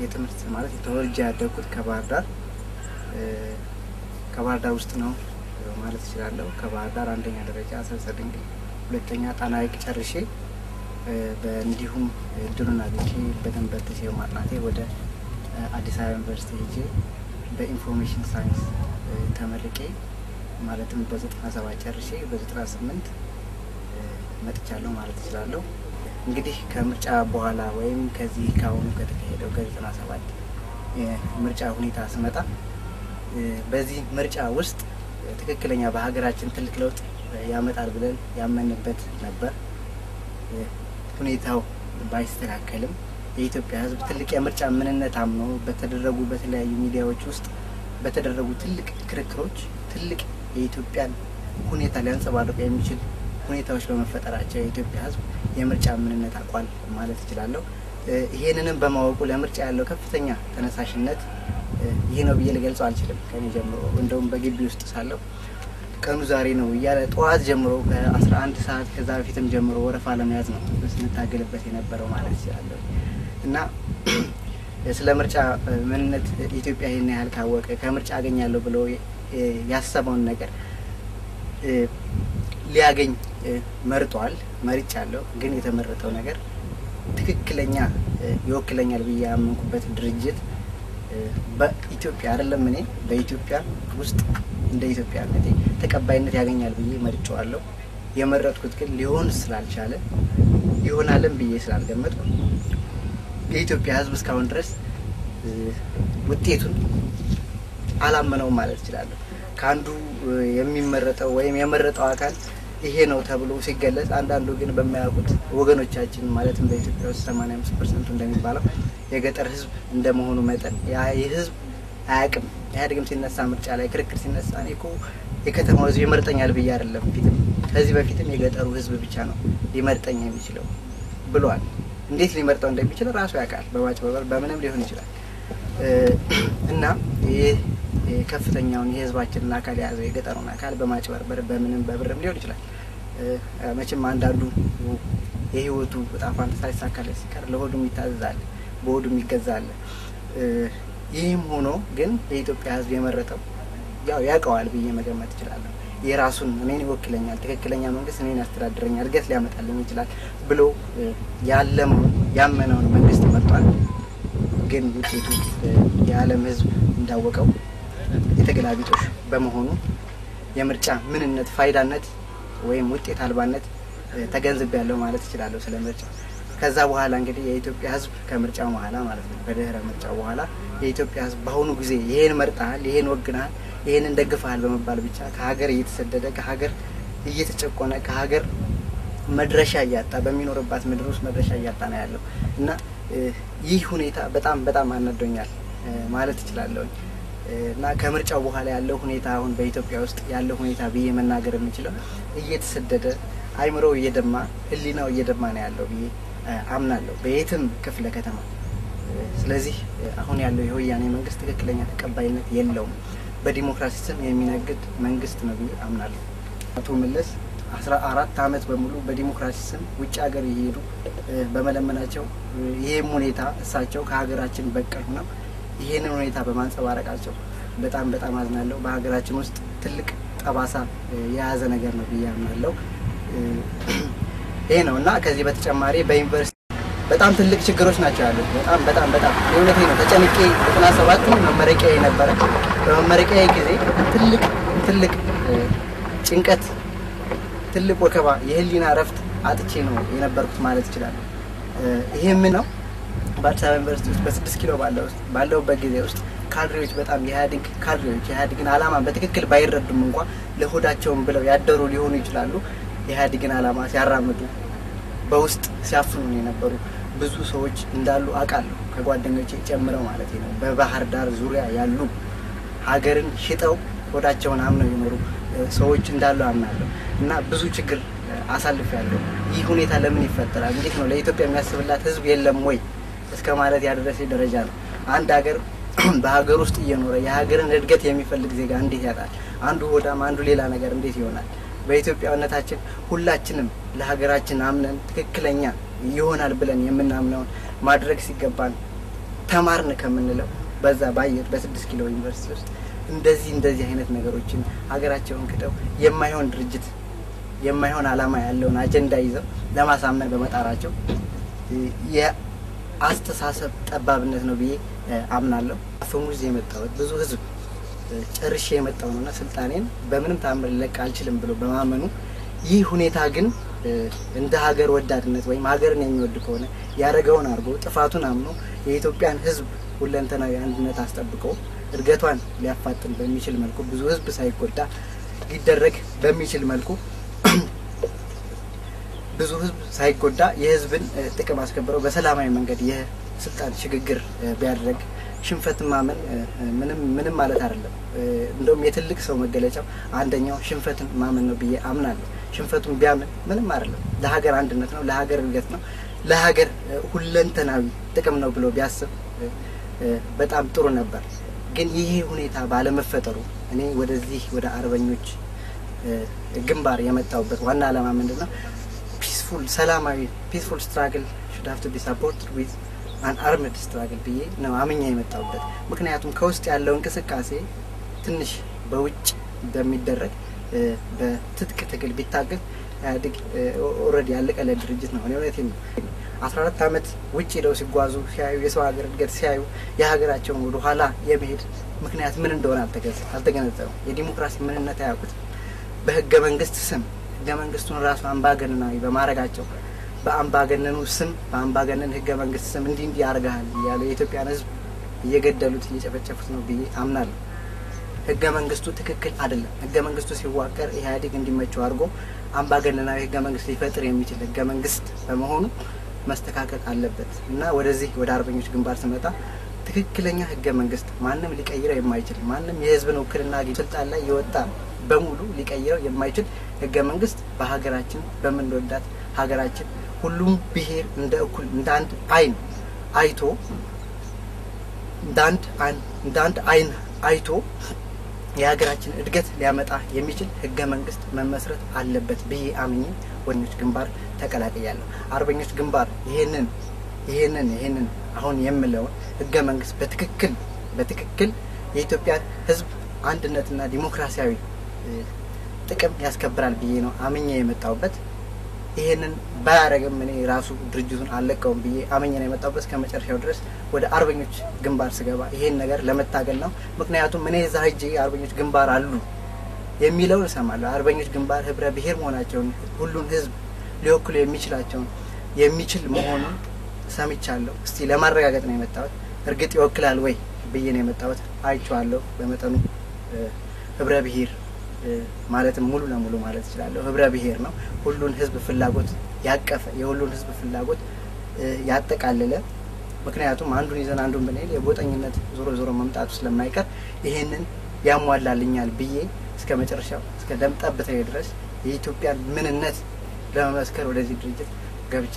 የትምህርት ማለት ተወልጄ ያደግኩት ከባህር ዳር ከባህር ዳር ውስጥ ነው ማለት እችላለሁ። ከባህር ዳር አንደኛ ደረጃ ሰርጸ ድንግል፣ ሁለተኛ ጣና ሐይቅ ጨርሼ እንዲሁም እድሉን አግኝቼ በደንብ በርትቼ በማጥናቴ ወደ አዲስ አበባ ዩኒቨርሲቲ ሄጄ በ information science ተመርቄ፣ ማለትም በ97 ጨርሼ በ98 መጥቻለሁ ማለት እችላለሁ። እንግዲህ ከምርጫ በኋላ ወይም ከዚህ ከአሁኑ ከተካሄደው ከ97 የምርጫ ሁኔታ ስመጣ፣ በዚህ ምርጫ ውስጥ ትክክለኛ በሀገራችን ትልቅ ለውጥ ያመጣል ብለን ያመንበት ነበር። ሁኔታው ባይስተካከልም የኢትዮጵያ ሕዝብ ትልቅ የምርጫ ምንነት አምኖ በተደረጉ በተለያዩ ሚዲያዎች ውስጥ በተደረጉ ትልቅ ክርክሮች ትልቅ የኢትዮጵያን ሁኔታ ሊያንጸባርቁ የሚችል ሁኔታዎች በመፈጠራቸው የኢትዮጵያ ሕዝብ የምርጫ ምንነት አውቋል ማለት እችላለሁ። ይሄንንም በማወቁ ለምርጫ ያለው ከፍተኛ ተነሳሽነት ይህ ነው ብዬ ልገልጸው አልችልም። ከኔ ጀምሮ እንደውም በግቢ ውስጥ ሳለሁ ቀኑ ዛሬ ነው እያለ ጠዋት ጀምሮ ከ11 ሰዓት ከዛ በፊትም ጀምሮ ወረፋ ለመያዝ ነው ስንታገልበት የነበረው ማለት እችላለሁ። እና ስለ ምርጫ ምንነት ኢትዮጵያ ይህን ያህል ካወቀ፣ ከምርጫ አገኛለሁ ብሎ ያሰበውን ነገር ሊያገኝ መርጧል። መርጫለሁ። ግን የተመረጠው ነገር ትክክለኛ ይወክለኛል ብዬ ያመንኩበት ድርጅት በኢትዮጵያ አይደለም፣ እኔ በኢትዮጵያ ውስጥ እንደ ኢትዮጵያነቴ ተቀባይነት ያገኛል ብዬ መርጬዋለሁ። የመረጥኩት ግን ሊሆን ስላልቻለ፣ ይሆናልም ብዬ ስላልገመጥኩ የኢትዮጵያ ሕዝብ እስካሁን ድረስ ውጤቱን አላመነውም ማለት እችላለሁ። ከአንዱ የሚመረጠው ወይም የመረጠው አካል ይሄ ነው ተብሎ ሲገለጽ፣ አንዳንዱ ግን በማያውቁት ወገኖቻችን፣ ማለትም በኢትዮጵያ ውስጥ 85% እንደሚባለው የገጠር ሕዝብ እንደመሆኑ መጠን ይህ ሕዝብ አያውቅም። ኢህአዴግም ሲነሳ ምርጫ ላይ ክርክር ሲነሳ እኔ እኮ የከተማው ሕዝብ ይመርጠኛል ብዬ አይደለም፣ ፊትም ከዚህ በፊትም የገጠሩ ሕዝብ ብቻ ነው ሊመርጠኝ የሚችለው ብሏል። እንዴት ሊመርጠው እንደሚችል ራሱ ያውቃል። በማጭበርበር በምንም ሊሆን ይችላል። እና ይህ ከፍተኛውን የህዝባችንን አካል የያዘው የገጠሩን አካል በማጭበርበር በምንም በብርም ሊሆን ይችላል። መቼም አንዳንዱ የህይወቱ እጣ ፋንታ ሳይሳካለት ሲቀር ለሆዱም ይታዘዛል፣ በሆዱም ይገዛል። ይህም ሆኖ ግን የኢትዮጵያ ህዝብ የመረጠው ያው ያውቀዋል ብዬ መገመት እችላለሁ። የራሱን እኔን ይወክለኛል፣ ትክክለኛ መንግስት እኔን ያስተዳድረኛል፣ እድገት ሊያመጣልኝ ይችላል ብሎ ያለመውን ያመነውን መንግስት መርጧል። ግን ውጤቱ የዓለም ህዝብ እንዳወቀው የተገላቢጦሽ በመሆኑ የምርጫ ምንነት፣ ፋይዳነት ወይም ውጤት አልባነት ተገንዝቤያለሁ ማለት እችላለሁ ስለ ምርጫ። ከዛ በኋላ እንግዲህ የኢትዮጵያ ህዝብ ከምርጫው በኋላ ማለት ነው፣ ከድህረ ምርጫው በኋላ የኢትዮጵያ ህዝብ በአሁኑ ጊዜ ይሄን መርጠሃል፣ ይሄን ወግነሃል፣ ይሄንን ደግፈሃል በመባል ብቻ ከሀገር እየተሰደደ፣ ከሀገር እየተጨቆነ፣ ከሀገር መድረሻ እያጣ፣ በሚኖርባት ምድር ውስጥ መድረሻ እያጣ ነው ያለው። እና ይህ ሁኔታ በጣም በጣም አናዶኛል ማለት እችላለሁኝ። እና ከምርጫው በኋላ ያለው ሁኔታ፣ አሁን በኢትዮጵያ ውስጥ ያለው ሁኔታ ብዬ መናገር የምችለው እየተሰደደ፣ አይምሮው እየደማ፣ ህሊናው እየደማ ነው ያለው ብዬ አምናለሁ በየትም ክፍለ ከተማ። ስለዚህ አሁን ያለው የወያኔ መንግስት ትክክለኛ ተቀባይነት የለውም። በዲሞክራሲ ስም የሚነግድ መንግስት ነው ብዬ አምናለሁ። አቶ መለስ 14 አመት በሙሉ በዲሞክራሲ ስም ውጭ ሀገር እየሄዱ በመለመናቸው፣ ይህም ሁኔታ እሳቸው ከሀገራችን በቀል ሆነው ይህንን ሁኔታ በማንጸባረቃቸው በጣም በጣም አዝናለሁ። በሀገራችን ውስጥ ትልቅ ጠባሳ የያዘ ነገር ነው ብዬ አምናለሁ። ይሄ ነው። እና ከዚህ በተጨማሪ በዩኒቨርሲቲ በጣም ትልቅ ችግሮች ናቸው ያሉት። በጣም በጣም በጣም የእውነቴ ነው። ተጨንቄ 97 መመረቂያ ነበረ። በመመረቂያ ጊዜ ትልቅ ትልቅ ጭንቀት፣ ትልቅ ወከባ፣ የህሊና እረፍት አጥቼ ነው የነበርኩት ማለት እችላለሁ። ይሄም ነው በአዲስ አበባ ዩኒቨርሲቲ ውስጥ በ6 ኪሎ ባለሁበት ጊዜ ውስጥ ካድሬዎች፣ በጣም የኢህአዴግ ካድሬዎች የኢህአዴግን ዓላማ በትክክል ባይረዱም እንኳ ለሆዳቸውም ብለው ያደሩ ሊሆኑ ይችላሉ። የኢህአዴግን ዓላማ ሲያራምዱ በውስጥ ሲያፍኑን የነበሩ ብዙ ሰዎች እንዳሉ አውቃለሁ። ከጓደኞቼ ጨምረው ማለት ነው። በባህር ዳር ዙሪያ ያሉ ሀገርን ሽጠው ሆዳቸውን አምነው የኖሩ ሰዎች እንዳሉ አምናለሁ። እና ብዙ ችግር አሳልፌያለሁ። ይህ ሁኔታ ለምን ይፈጠራል? እንዴት ነው? ለኢትዮጵያ የሚያስብላት ህዝብ የለም ወይ እስከ ማለት ያደረሰ ደረጃ ነው። አንድ ሀገር በሀገር ውስጥ እየኖረ የሀገርን እድገት የሚፈልግ ዜጋ እንዴት ያጣል? አንዱ ሆዳም፣ አንዱ ሌላ ነገር እንዴት ይሆናል? በኢትዮጵያዊነታችን ሁላችንም ለሀገራችን አምነን ትክክለኛ ይሆናል ብለን የምናምነውን ማድረግ ሲገባን ተማርን ከምንለው በዛ ባየት በ6 ኪሎ ዩኒቨርሲቲ ውስጥ እንደዚህ አይነት ነገሮችን ሀገራቸውን ክደው የማይሆን ድርጅት የማይሆን አላማ ያለውን አጀንዳ ይዘው ለማሳመን በመጣራቸው የአስተሳሰብ ጠባብነት ነው ብዬ አምናለሁ። አፈሙዝ የመጣው ብዙ ህዝብ ጨርሼ የመጣው ነውና ስልጣኔን በምንም ታምር ልለቅ አልችልም ብሎ በማመኑ ይህ ሁኔታ ግን እንደ ሀገር ወዳድነት ወይም ሀገርን የሚወድ ከሆነ ያረገውን አድርጎ ጥፋቱን አምኖ የኢትዮጵያን ህዝብ ሁለንተናዊ አንድነት አስጠብቆ እድገቷን ሊያፋጥን በሚችል መልኩ ብዙ ህዝብ ሳይጎዳ ሊደረግ በሚችል መልኩ ብዙ ህዝብ ሳይጎዳ የህዝብን ጥቅም አስከብረው በሰላማዊ መንገድ የስልጣን ሽግግር ቢያደርግ ሽንፈትን ማመን ምንም ማለት አይደለም። እንደውም የትልቅ ሰው መገለጫው አንደኛው ሽንፈትን ማመን ነው ብዬ አምናለሁ። ሽንፈቱን ቢያምን ምንም አይደለም፣ ለሀገር አንድነት ነው፣ ለሀገር እድገት ነው፣ ለሀገር ሁለንተናዊ ጥቅም ነው ብሎ ቢያስብ በጣም ጥሩ ነበር። ግን ይሄ ሁኔታ ባለመፈጠሩ እኔ ወደዚህ ወደ አርበኞች ግንባር የመጣሁበት ዋና ዓላማ ምንድነው? peaceful ሰላማዊ peaceful struggle should have to be supported with an armed struggle ብዬ ነው አምኜ የመጣሁበት። ምክንያቱም ከውስጥ ያለው እንቅስቃሴ ትንሽ በውጭ በሚደረግ በትጥቅ ትግል ቢታገል ኢህአዴግ already ያለቀለት ድርጅት ነው። እኔ እውነቴን ነው። 14 ዓመት ውጭ ሄደው ሲጓዙ ሲያዩ የሰው ሀገር እድገት ሲያዩ የሀገራቸውን ወደ ኋላ የመሄድ ምክንያት ምን እንደሆነ አልተገነዘቡም። የዲሞክራሲ ምንነት አያውቁትም። በህገ መንግስት ስም ህገ መንግስቱን ራሱ አምባገነናዊ በማድረጋቸው በአምባገነኑ ስም በአምባገነን ህገ መንግስት ስም እንዲህ እንዲህ ያደርግሃል እያሉ የኢትዮጵያን ህዝብ እየገደሉት እየጨፈጨፉት ነው ብዬ አምናለሁ። ህገ መንግስቱ ትክክል አይደለም። ህገ መንግስቱ ሲዋቀር ኢህአዴግ እንዲመቸው አድርጎ አምባገነናዊ ህገ መንግስት ሊፈጥር የሚችል ህገ መንግስት በመሆኑ መስተካከል አለበት እና ወደዚህ ወደ አርበኞች ግንባር ስመጣ ትክክለኛ ህገ መንግስት ማንም ሊቀይረው የማይችል ማንም የህዝብን ውክልና ስልጣን ላይ የወጣ በሙሉ ሊቀይረው የማይችል ህገ መንግስት በሀገራችን በምንወዳት ሀገራችን ሁሉም ብሄር እንደ እኩል እንደ አንድ አይን አይቶ እንደ አንድ አይን አይቶ የሀገራችን እድገት ሊያመጣ የሚችል ህገ መንግስት መመስረት አለበት ብዬ አምኜ አርበኞች ግንባር ተቀላቅያለሁ። አርበኞች ግንባር ይሄንን አሁን የምለውን ህገ መንግስት በትክክል የኢትዮጵያ ህዝብ አንድነትና ዲሞክራሲያዊ ጥቅም ያስከብራል ብዬ ነው አምኜ የመጣሁበት። ይሄንን ባያረግም እኔ ራሱ ድርጅቱን አልለቀውም ብዬ አምኜ ነው የመጣሁበት። እስከ መጨረሻው ድረስ ወደ አርበኞች ግንባር ስገባ ይሄን ነገር ለመታገል ነው። ምክንያቱም እኔ እዛ ሄጄ አርበኞች ግንባር አሉ የሚለውን እሰማለሁ። አርበኞች ግንባር ህብረ ብሔር መሆናቸውን ሁሉን ህዝብ ሊወክሉ የሚችላቸውን የሚችል መሆኑን ሰምቻለሁ። እስቲ ለማረጋገጥ ነው የመጣሁት። እርግጥ ይወክላል ወይ ብዬ ነው የመጣሁት። አይቼዋለሁ በመጠኑ ህብረ ብሔር ማለትም ሙሉ ለሙሉ ማለት እችላለሁ ህብረ ብሔር ነው። ሁሉን ህዝብ ፍላጎት ያቀፈ የሁሉን ህዝብ ፍላጎት ያጠቃለለ። ምክንያቱም አንዱን ይዘን አንዱን ብንሄድ የጎጠኝነት ዞሮ ዞሮ መምጣቱ ስለማይቀር ይሄንን ያሟላልኛል ብዬ እስከ መጨረሻው እስከ ደም ጠብታዬ ድረስ የኢትዮጵያን ምንነት ለመመስከር ወደዚህ ድርጅት ገብቻለሁ።